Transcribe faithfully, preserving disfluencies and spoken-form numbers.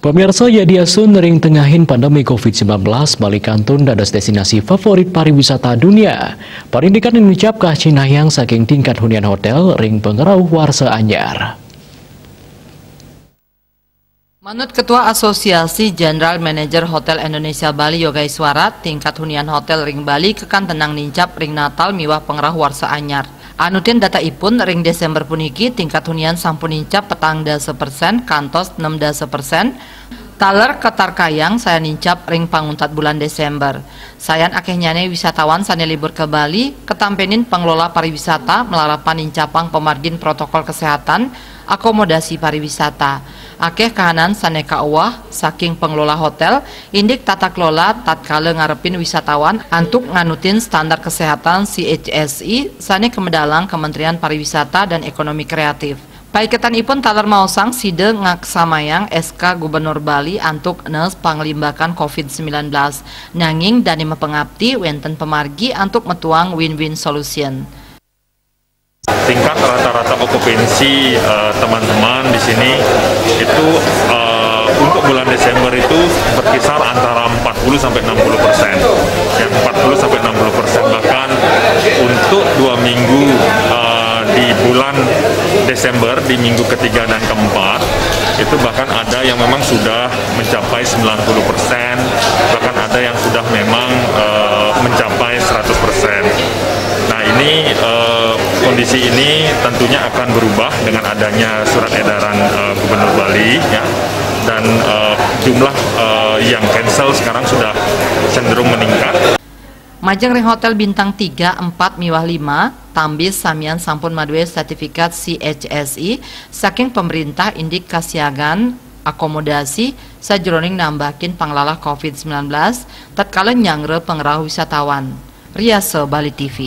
Pemirsa, yadiasun ring tengahin pandemi covid sembilan belas, Bali kantun dados destinasi favorit pariwisata dunia. Parindikan anu nicap kacinahang saking tingkat hunian hotel ring pangrauh warsa anyar. Manut Ketua Asosiasi General Manager Hotel Indonesia Bali Yoga Iswara, tingkat hunian hotel ring Bali kekantenang nincap ring Natal miwah pangrauh warsa anyar. Anutin dataipun, ring Desember puniki tingkat hunian sampun nincap petang dasa persen kantos enam dasa persen, taler katarkayang sayan nincap ring panguntat bulan Desember. Sayan akehnyane wisatawan sane libur ka Bali, katampenin pangelola pariwisata malarapan nincapang pamargin protokol kesehatan, akomodasi pariwisata. Akeh kahanan sane kaolah saking pangelola hotel, indik tata kelola tatkala ngarepin wisatawan antuk nganutin standar kesehatan C H S I sane kamedalang Kementerian Pariwisata dan Ekonomi Kreatif. Paiketanipun taler maosang sida ngaksamayang S K Gubernur Bali antuk nes panglimbakan covid sembilan belas. Nanging dane mapangapti wenten pamargi antuk metuang win-win solution. Tingkat rata-rata okupansi, eh, teman-teman di sini itu, eh, untuk bulan Desember itu berkisar antara empat puluh sampai enam puluh persen. Yang empat puluh sampai enam puluh persen, bahkan untuk dua minggu, eh, di bulan Desember, di minggu ketiga dan keempat, itu bahkan ada yang memang sudah mencapai sembilan puluh persen, bahkan ada yang sudah memang, eh, mencapai seratus persen. Nah, ini, eh, kondisi ini tentunya akan berubah dengan adanya surat edaran, eh, Gubernur Bali, ya, dan, eh, jumlah, eh, yang cancel sekarang sudah cenderung meningkat. Majeng ring hotel bintang tiga, empat miwah lima, tambis samian sampun madue sertifikat C H S I saking pemerintah indik kasiagan akomodasi sajeroning nambakin panglalah covid sembilan belas tatkala nyanggra pangrauh wisatawan. Riasa Bali T V.